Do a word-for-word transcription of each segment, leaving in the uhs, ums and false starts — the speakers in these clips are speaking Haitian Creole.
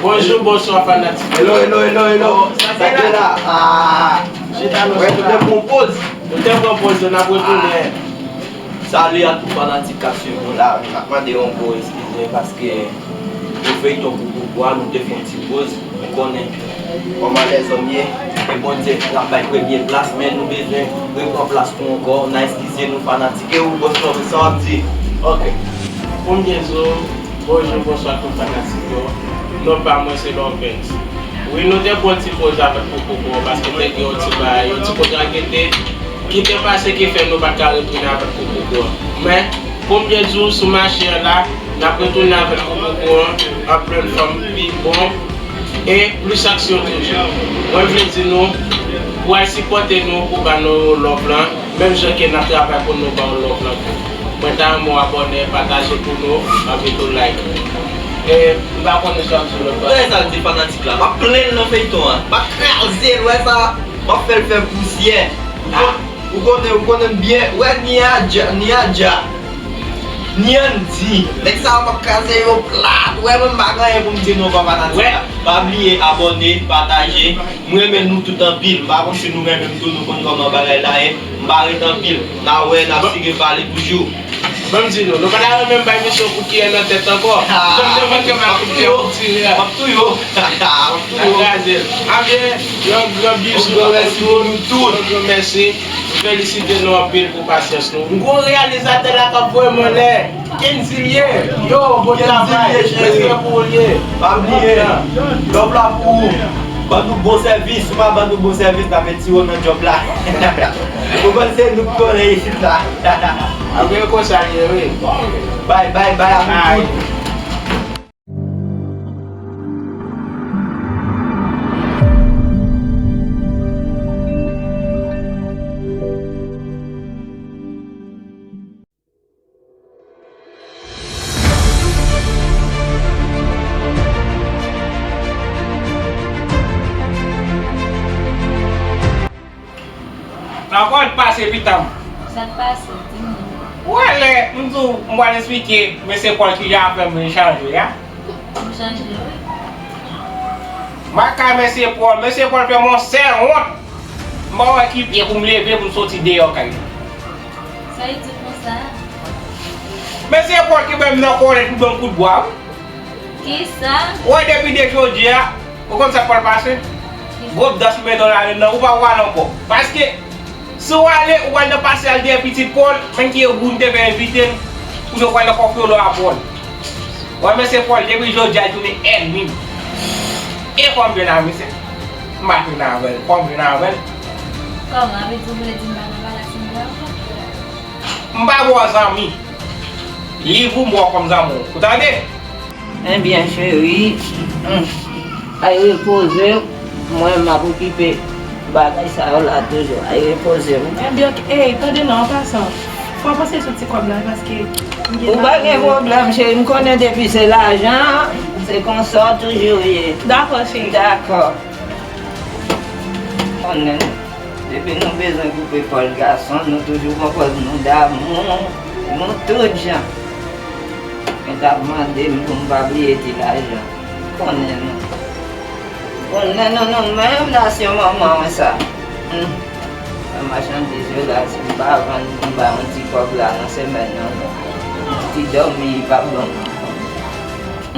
Bonjou, bonswa fanatik. Hello, hello, hello, hello. Sa k gen la? Ah. Chita nou. Wè, nou te pran poz. Nou te pran poz, n ap retounen. Salut à tout fanatik k ap swiv nou la. N ap mande yon gwo eskize paske pou feyton Koukoukou a, nou te fè yon ti poz. Ou konnen kòman lèzòm ye. E Bondye k ap bay premye plas, men nou bezwen repran plas nou ankò. N a eskize nou fanatik. E ou, bòs Love, sa w ap di? Ok. Pou m byen di w, bonjou, bonswa tout fanatik yo. Non pa mwen se Lovens. Wi, nou te pran ti poz avèk Koukoukou an, paske te gen yon ti bagay, yon ti kontrariete ki te pase ki fè nou pa t ka retounen avèk Koukoukou an. Men, pou m byen di w, sou mache an la, n ap retounen avèk Koukoukou an, an plen fòm, pi bon, e plis aksyon toujou. Mwen vle di nou, pou al sipòte nou, pou ba nou love lan, menm jan ke n ap travay pou nou ba w love lan tou. Mwen ta renmen w abòne, pataje pou nou, anpi tou like. E, m pa konnen sa w ap di lòt bagay. Ou wè sa l di fanatik la? M ap plenn nan feyton an. M ap kraze l, wè sa? M ap fè l fè pousyè. Ou kon-, ou konnen, ou konnen m byen. Wè, ni a dja, ni a dja. Ni an di. Nèg sa yo m ap kraze yo plat. Wè, mwen m pa gen anyen pou m di nou ankò fanatik la. Pa bliye abòne, pataje. M renmen nou tout anpil. M pa konn si nou renmen m tou, nou konn kòman bagay la ye. M pa ret anpil. N a wè, n ap sere pale toujou. Ban m di nou, nou pa ta renmen m bay misyon pou kiyè nan tèt ankò. Jan m te montre m ak tout kè pou tire a. M ap touye w. M ap touye w. N ap kraze l. Anben, yon gran bizou pou nou tout. Yon gran mèsi. M felisite nou anpil pou pasyans nou. M gon reyalizatè la k ap voye m anlè. Kendy l ye. Yo, bon travay. Kendy l ye, cheri. Respè pou ou l ye. Pa bliye. Love la pou ou. Ban nou bon sèvis. Ou pa ban nou bon sèvis, n ap retire w nan djòb la. Ou konn se nou k konnen isit la. Anben konsa l ye, wi. Bay, bay, bay a nou tout. Ankò l pase pitanm. Sa k pase? Di m non. Ou wè lè m di w m pral esplike mesye Pòl kijan afè m vin chanje a? M chanje, wi. M al kay mesye Pòl, mesye Pòl fè m yon sèl wont. M pa wè ki pye pou m leve pou m soti deyò kay li. Sa l di konsa? Mesye Pòl ki ban m nan kòlèt pou ban m kout bwa, wi. Kisa? Ou wè depi de jodi a, ou konn sa k pral pase? Kisa? Gwoup dans Medon Larenn nan, ou pa wè l ankò. Paske, si w ale, ou pral nan pase al dèyè pitit Pòl, menm ki egou m te fè envite l, ou se pral nan kòfyolo a Pòl. Ou wè mesye Pòl, depi jodi a, l tounen ènmi m. E fò m jwenn avè misye. M pa jwenn avè l. Fò m jwenn avè l. Kòman? Sa vle di w vle di m pa nan pale ak Sandra ankò? M pa ba w zanmi. Liv ou m ba w kòm zanmi w. Ou tande? Ebyen, cheri, hmm, al repoze w. Mwen, m ap okipe bagay sa yo la toujou. Al repoze w. Ebyen, ey, tande non, an pasan, fò w panse sou ti kòb la, paske m gen... Ou pa gen pwoblèm, cheri. M konnen depi se lajan, se konsa w toujou ye. Dakò, cheri. Dakò. Konnen, depi nou bezwen koupe pòch gason, nou toujou pran pòz nou damou, nou tout jan. Mwen t ap mande m pou m pa bliye ti lajan. Konnen nou. Konnen nou, nou menm nasyon manman w sa. Hmm. Nan machandiz yo la, si m pa vann pou m ba yon ti kòb la nan semèn nan, ti dòmi, li p ap ban m.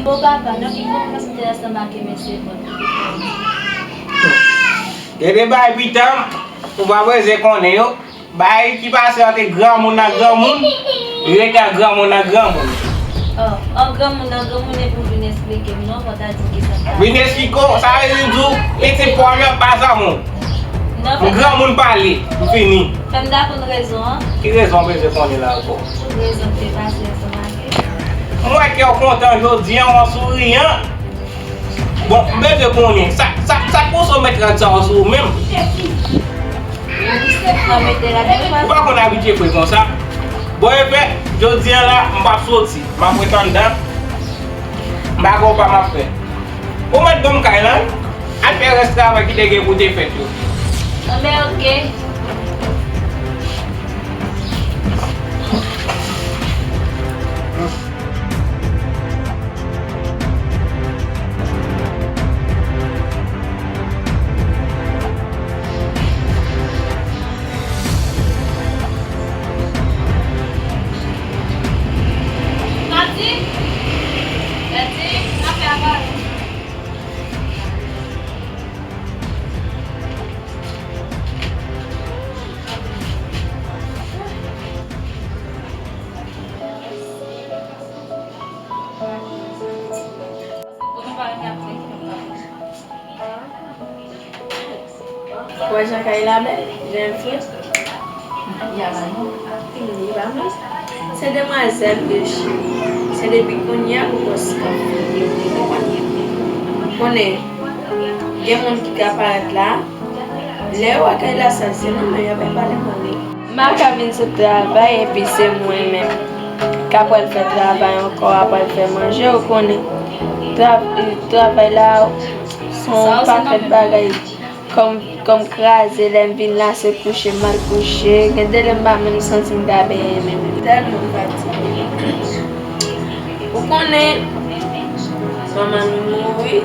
Bon papa, nan ki konferans ou te ansanm ak mesye Pòl? Depi bay pitanm, ou pa bezwen konnen yo. Bay ki pase ant granmoun ak granmoun, rete ant granmoun ak granmoun. Oh, ant granmoun ak granmoun epi w vin esplike m non, fò w ta di kisa k pase. Vin esplike w, sa vle di w, pitit pa w nan pa zanmi w. Non, m granmoun pale, m fini. Fè m ta konn rezon an. Ki rezon w bezwen konnen la ankò? Rezon ki te pase ansanm ak li. M wè kè w kontan jodi a, w an souriyan. Bon, m bezwen konnen, sa, sa, sa k pouse w met rad sa yo sou ou menm? Ou pa konn abitye fre konsa. Bon, ebyen, jodi a la, m p ap soti. M ap ret anndan. M pa gen yon pa m ap fè. Ou mèt ban m kay la, wi. Al fè rès travay ki te gen pou te fèt yo. Anben, oke. Wè jan kay la bèl, jan l fre. Li pa mal non. Li pa mal. Se demwazèl vre cheri. Se depi kounye a pou bòs k ap fouye w, ou konprann? Konnen, gen moun ki ka parèt la, lè yo wè kay la sal, se nou menm y ap pale mal. M pa ka vin sot travay epi se mwen menm k ap pral fè travay ankò, ap pral fè manje, ou konnen. Tra-, travay la, se yon pakèt bagay. Kòm, kòm kraze, lè m vin la, se kouche m al kouche. Gen de lè m pa menm santi m ka benyen menm. M tèlman fatige. Ou konnen, manman nou mouri.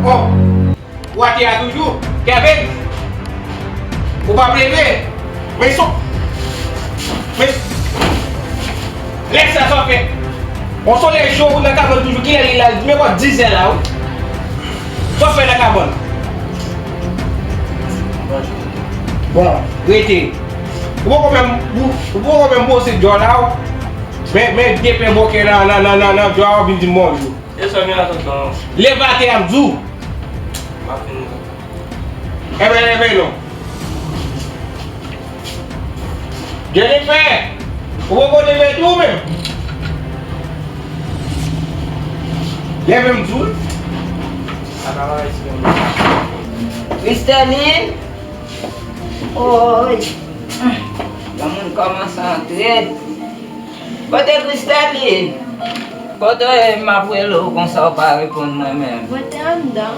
Oh! Ou atè a toujou? Kevin! Ou p ap leve? Men sou, men lè sa sa w fè? On solèy cho ou nan kabann toujou, kilè li la? Men bò dizè la wi. Sa w fè nan kabann? Bon, rete. Ou poko menm, ou, ou poko menm bwose djòl la w. Men, men de pen bòkè nan, nan, nan, nan, nan djòl la w vin di m bonjou. E sa gen la tonton? Leve atè a m di w. M ap vini tonton. Enben, leve non. Jennifer, ou poko leve tou menm? Leve m di w. Christeline? Oy! Yon moun kòmanse antre. Kote Christeline? Kote w ye? M ap rele w konsa w pa reponn mwen menm. Mwen te anndan.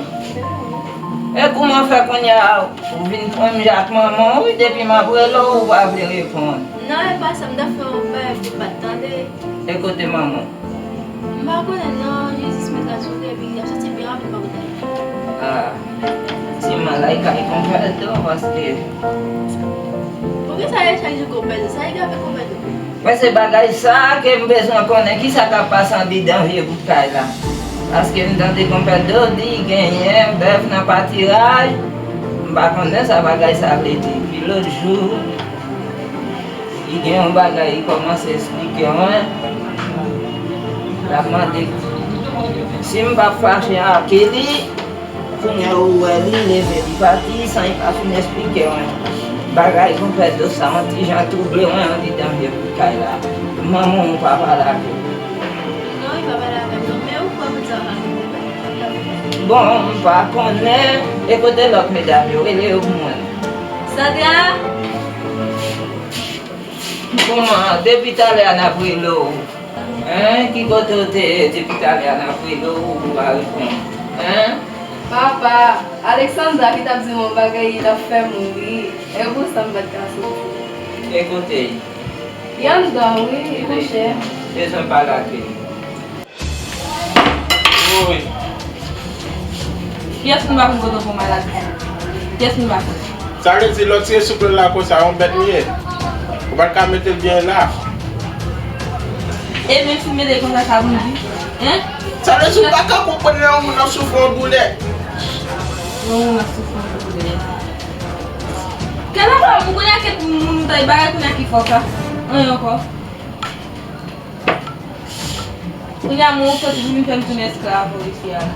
E kouman fè kounye a ou vin pran m ak manman w wi, depi m ap rele w, ou pa vle reponn? Non, e pa sa, m t ap fè yon bagay pou w pa t tande. E kote manman w? M pa konnen non, li jis met la sou epi l ap soti byen rapid m pa konnen. Ah, ti manman la, li ka konprann tou, paske. Poukisa e chak jou konpè sa, li ka fè konpè tou? Men se bagay sa a ke m bezwen konnen, kisa k ap pase andidan vye bout kay la. Paske m tande konpè Dodi genyen bèf nan patiraj, m pa konnen sa bagay sa vle di. Pi lòt jou, li gen yon bagay li kòmanse esplike mwen. L ap mande si m p ap fache ak li. Kounye a ou wè li leve, li pati san li pa fin esplike mwen. Bagay konpè Dodi sa yon ti jan twouble mwen andidan vye bout kay la. Manman w pa pale avè w? Non, li pa pale avè m non, men ou kwè moun sa pa gen pwoblèm? Bon, m pa konnen. E kote lòt medam yo? Rele yo pou mwen. Sandra! Kouman? Depi talè a n ap rele w. Hein? Ki kote w te ye depi talè a n ap rele w, ou pa reponn? Hein? Papa, Alexandra ki t ap di m yon bagay, li t ap fè m ri. E pou sa m pa t ka soti. E kote l? Li anndan wi, li kouche. Bezwen pale ak li. Woy. Kiyès moun pa konn kote w pran maladi? Kiyès moun pa konn? Sa vle di lè w tire souf la konsa, yon bèt li ye. Ou pa t ka mete l byen la. E menm si m mete l konsa, sa pou m di? Hein? Sa vle di ou pa ka konprann lè yon moun ap soufri yon doulè. Yon moun ap soufri yon doulè. Kè la pa moun kounye a, kèt moun, moun bay bagay kounye a ki fò sa. Anyen ankò. Kounye a mwen ou soti pou vin fè m tounen esklav ou isi a la.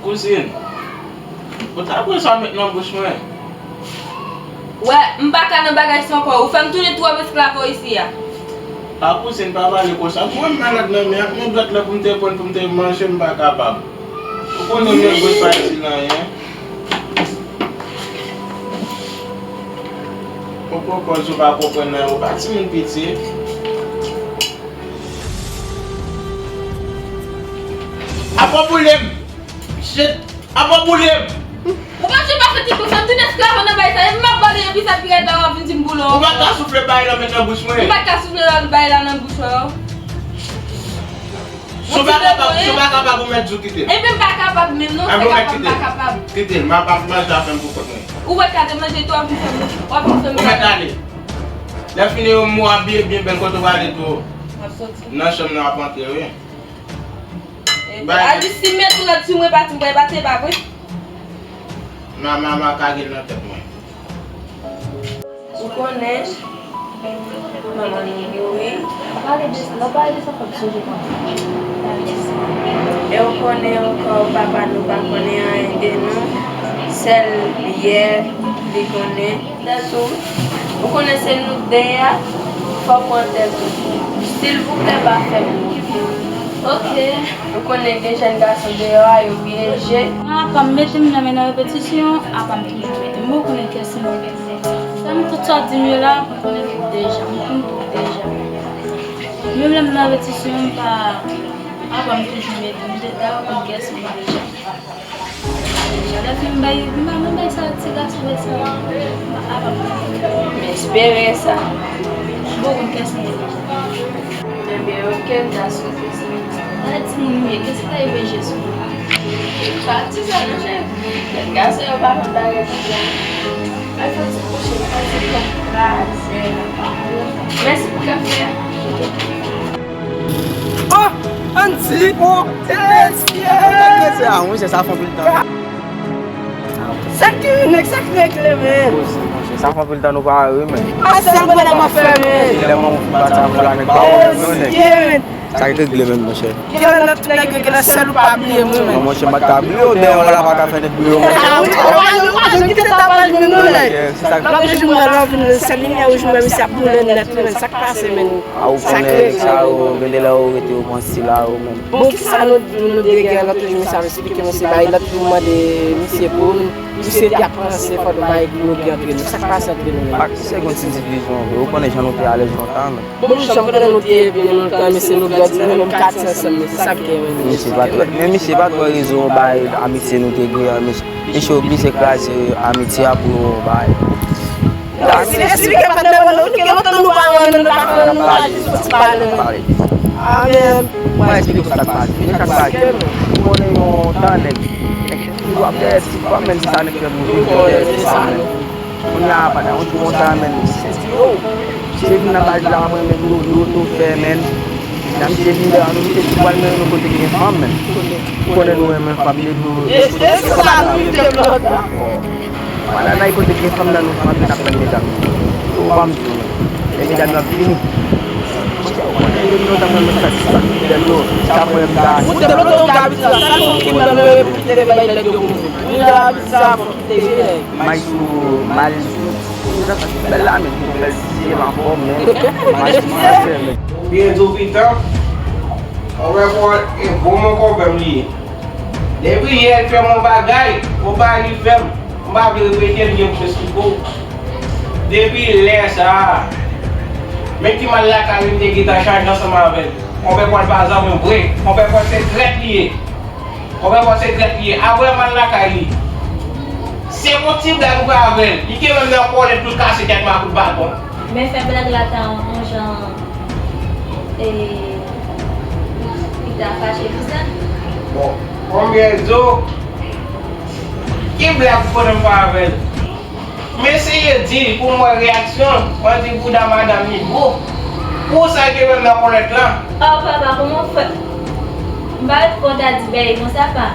Kouzin, ou ta pran sa w met nan bouch mwen. Wè, m pa ka nan bagay sa ankò. Ou fè m tounen twòp esklav ou isi a. A kouzin, pa pale konsa. Mwen malad nan men, ak yon dwèt la pou m te pran pou m te manje, m pa kapab. Ou konnen mwen gwo pa di l anyen. Ou poko koz ou pa konprann anyen, ou pa timoun piti. Apa boule m! Shit! Apa boule m! Ou pa jwe pa fè ti pou fè m tounen esklav nan bay sa, epi m ap bale epi sa pi rèd la w ap vin di m boule w. Ou pa ka soufle bay la met nan bouch mwen. M pa ka soufle bay la nan bouch ou. Si w pa kapab, si w pa kapab, ou mèt di w kite l. Ebyen, m pa kapab menm non, se kapab, m pa kapab. Kite l, m ap manje afè m pou kont mwen. Ou mèt gade manje tou, w ap vin fè m, w ap vin fè m. Ou mèt ale. Lè fini, w ap abiye byen bèl kote w prale tou. M ap soti. Nan chanm nan w ap antre, wi. Ebyen, Alice, si m met ou la, si mwen pati, m pral pati, e pa vre? Ma, ma, ma kage l nan tèt mwen. Ou konnen, manman nou mouri. Pale de sa, lè w pale de sa, fò m sonje manman. E ou konnen ankò, papa nou pa konnen anyen de nou. Sèl yè li konnen. Tèt ou, ou konnen se nou de a, fò w pran tèt ou. Silvouplè, pa fè m mouri. Ok. Ou konnen gen jèn gason deyò a, yo byen je. Apa m mete m nan men nan repetisyon, apa m toujou mete m. Bon, ou konnen kès mwen. Sa m tout sa w di m yo la, m konnen tout deja, m konn tout deja. Menm lè m nan repetisyon, m pa, apa m toujou mete m, m te, dayè ou konn kès mwen deja. Deja, lè fi m bay, m pa, m bay sa, ti gason bay sa, m pa, apa m. M espere sa. Bon, ou konn kès mwen. Ebyen, ok, m ta swete sa. Ala timoun ou ye, kèske ta rive Jezi? Pati sa non, cheri. Nèg gason yo pa konn bagay konsa. Al fè ti kouche, fè ti kòb kraze. Mèsi pou kafe a. Oh, Andy! Oh, Andy! Sa fè anpil tan. Sa k gen, nèg, sa k regle, men? Sa fè anpil tan nou pa wè, men. A sèl bonè m ap fè, men. Lè manman w fin pati avè w la, nèg pa wè w, non, nèg. Sa k regle, men, monchè? Gen lè nan tout nèg yo, gen lè sèl ou pa bliye mwen, men. Non, monchè, m pa t ka bliye w, dèyè w la pa ka fè nèg bliye w, monchè. Ah, wi, wi, wi, kite travay, men, non, nèg. Lòt jou, mwen, lè w vin, sèl limyè wouj, mwen, misye ap boule nèt, men, sa k pase, men? A, ou konnen nèg sa yo, gen de lè yo rete, yo pran sila yo menm. Bon, kisa nou di nou de gen lòt jou, misye ap esplike nou se bay lòt jou, mande misye pou nou, misye di ap panse fò nou bay dlo gen antre nou. Sa k pase antre nou menm? Ak misye gon ti divizyon vre, ou konnen jan nou te alèz lontan menm. Bon, jan m konnen nou te byen lontan, men se nou pèdi nou menm katye ansanm, men se sa k gen menm. Misye pa t wè, men misye pa t wè rezon bay amitye nou te gen an, misye. Misye oblije kraze amitye a pou nou bay. Esplike, esplike, patnè, nou gen lontan nou pa wè, nou pa konn, nou pa jis soti pale. Amen. Mwen esplike w sa k pase. Men sa k pase. Ou konnen yon tan nèg, nèg toujou ap dèyè ti fanm, menm si sa nèg fè pou vin dèyè ti fanm. Kounye a, pandan yon jou konsa, menm misye di, oh, misye vin nan baz la, mwen menm, nou, nou tou fè, menm. Nan misye vin dèyè nou, misye di pral mennen nou kote gen fanm, menm. Ou konnen nou renmen fanm, depi nou. E, e se sa nou te vle la. Pandan n al kote gen fanm nan nou, fanm nan ap tann medam yo. Ou pa m di w. E medam yo ap vini. Monchè, ou konnen depi lontan mwen, mwen satisfè fidèl yo. Sa mwen m ta. Ou te lontan ou te abitye sa. Sa nou ki nan nou pou te bay nèg yo pou nou. Nou te abitye sa, fò te vini. May sou, may sou. Bèl la, men, bèl ti, m anfòm, men. May sou, may sou, men. Byen di w, Pita. Anvè fò, e bon mon konpè m li ye. Depi yè l fè m yon bagay, konpè li fè m, m pa vle repete l, gen pou m esplike w. Depi lè sa a, men ki mal lakay li m te gentan chanje ansanm avè l. Konpè pral pa zanmi w vre, konpè pral se trèt li ye. Konpè pral se trèt li ye, apre mal lakay li. Se yon ti blag ou fè avè l, li te menm nan kòlèt pou l kase tèt makout baton. Men fè blag la ta yon, yon jan. E, li ta fache pou sa? Bon, konbyen zo? Ki blag ou konnen m fè avè l? M eseye di l pou m wè reyaksyon l, mwen di bouda madanm li gwo. Pou sa l te menm nan kòlèt la. Oh, papa, kòman w fè? M pa konn ta di bèy konsa, pa.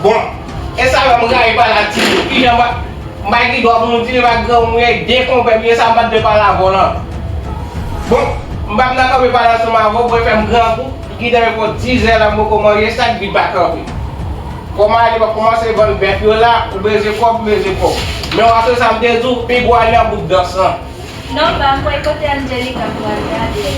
Bon, e sa la m rayi pale ak timoun. Kijan m pa, m pa gen dwa pou m di li pa granmoun ye, de konpè m ye, sa m pa t dwe pale avè w lan. Bon, m pa t nan kanpe pale ansanm avè w, bon, e fè m grangou, li gentan fè dizè la m poko manje, sa k vin pa kanpe. Kòman ale pa kòmanse vann bèf yo la, ou beze kòb, ou beze kòb. Men w ap sa m te di w, pi gwo ale nan bout dans lan. Non, pa m wè kote Angelica pral gade.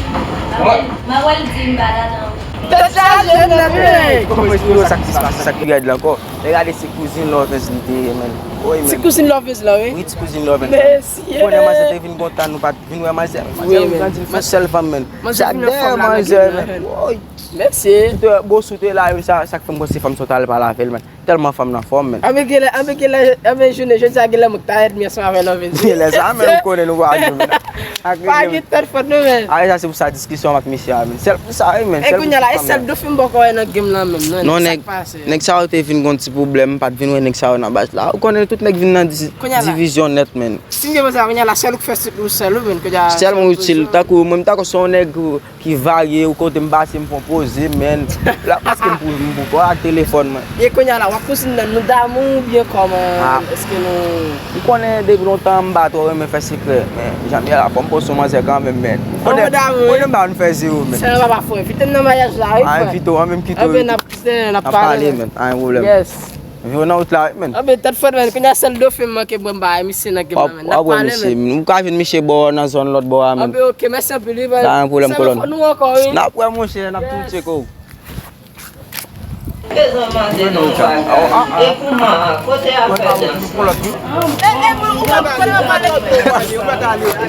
M ap wè l di m pa ladan. Tèt chaje nèt, wi. Kòman esplike w sa k pase, sa k pi rèd la ankò? Men gade ti kouzin Lovens li te ye, menn. Wi, menn. Ti kouzin Lovens la, wi. Wi, ti kouzin Lovens la. Mesye. Konnen manzè te vin kontan, nou pa t vin wè manzè, menn. Manzè vin grandi, l fè sèl fanm, menn. Sa dèyè manzè, menn. Wi. Mesye. Bosou te la, wi, sa, sa k fè m panse fanm sa w t al pale avè l, menn. Tèlman fanm nan fòm, men. Anben genlè, anben genlè, anben jounen jodi a genlè mwen ta èdmi ansanm avè l anben. Lè sa menm konnen nou pa jwe, men. Pa gen tèt fòt non, men. Ay, sa se pou sa diskisyon ak misye a, men. Sèl pou sa, wi, men. E kounye a la, e sèl Dofen m poko wè nan game lan menm, non. Non, Sa nèg, k pase? Nèg sa yo te vin gon ti pwoblèm, m pa t vin wè nèg sa yo nan baz la. Ou konnen tout nèg vin nan di- Kounye a la. Divizyon nèt, men. Si m gen konsa, kounye a la, sèl ou k fè sèl ou, men. Kounye a, Sèlman itil, tankou mwen, m ta konn se yon nèg ki varye, ou kote m pase, m pran poze, men. La, paske m pou, m pou kò ak telefòn mwen. E kounye a la, w ak kouzin nan, nou damou oubyen kòman? Ah. Èske nou. M konnen depi lontan m pa twò renmen fè sekrè, men jan m ye la, fò m poze sou manzè kanmenm, men. M konnen, Bon, damou, m konnen m pa konn fè zero, men. Sè, papa fò, envite m nan maryaj la, wi, Ah, frè. envite w, an menm kite w. Anben, n ap, n ap N ap pale, pale, men. Men. Pa gen pwoblèm. Yes. Vin nan wout la, wi, men. Anben, tèt fòt, men. Kounye a, sèl Dofen m manke bwè m ba, misye nan game W ap, la, men. w N ap ap wè pale, misye. men. M ka jwenn misye bò nan zòn lòt bò a, men. Anben, ok, mèsi anpil, wi, Pa gen pwoblèm, sèlman kolòn. Fò nou wè ankò, wi. N ap wè, monchè, n ap tou tcheke w. Bezwen mande nou pa. E kouman, kote afè dans?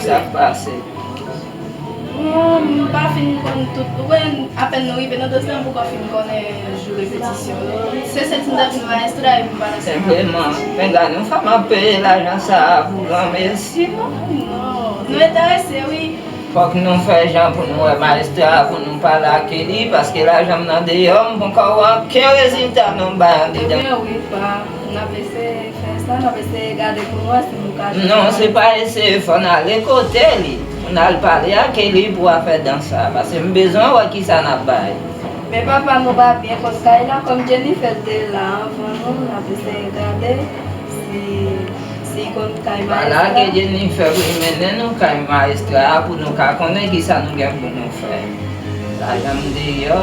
Sa k pase? Bon, m pa fin konn tout. Ou konn apèn nou rive nan dans la, m poko fin konnen jou repetisyon yo. Se sèten dat nou maestro a epi m pa nan sa. Senpleman, men gade yon fanm ap peye lajan sa a pou granmesi, non? Non, nou enterese, wi. Fòk nou fè jan pou nou wè maestra pou nou pale ak li, paske lajan m nan deyò, m poko wè okenn rezilta non bay andedan. Ebyen, wi, pa. N ap eseye fè sa, n ap eseye gade pou nou wè si nou ka jwenn. Non, se pa eseye, fò n ale kote li. Pou n al pale ak li pou afè dans sa, paske m bezwen wè kisa n ap bay. Men papa nou pa byen konn kay la, kòm Jennifer te la anvan nou, n ap eseye gade si, si konn kay Pa lage maestra. Jennifer pou li mennen nou kay maestra a pou nou ka konnen kisa nou gen pou nou fè. Lajan m deyò,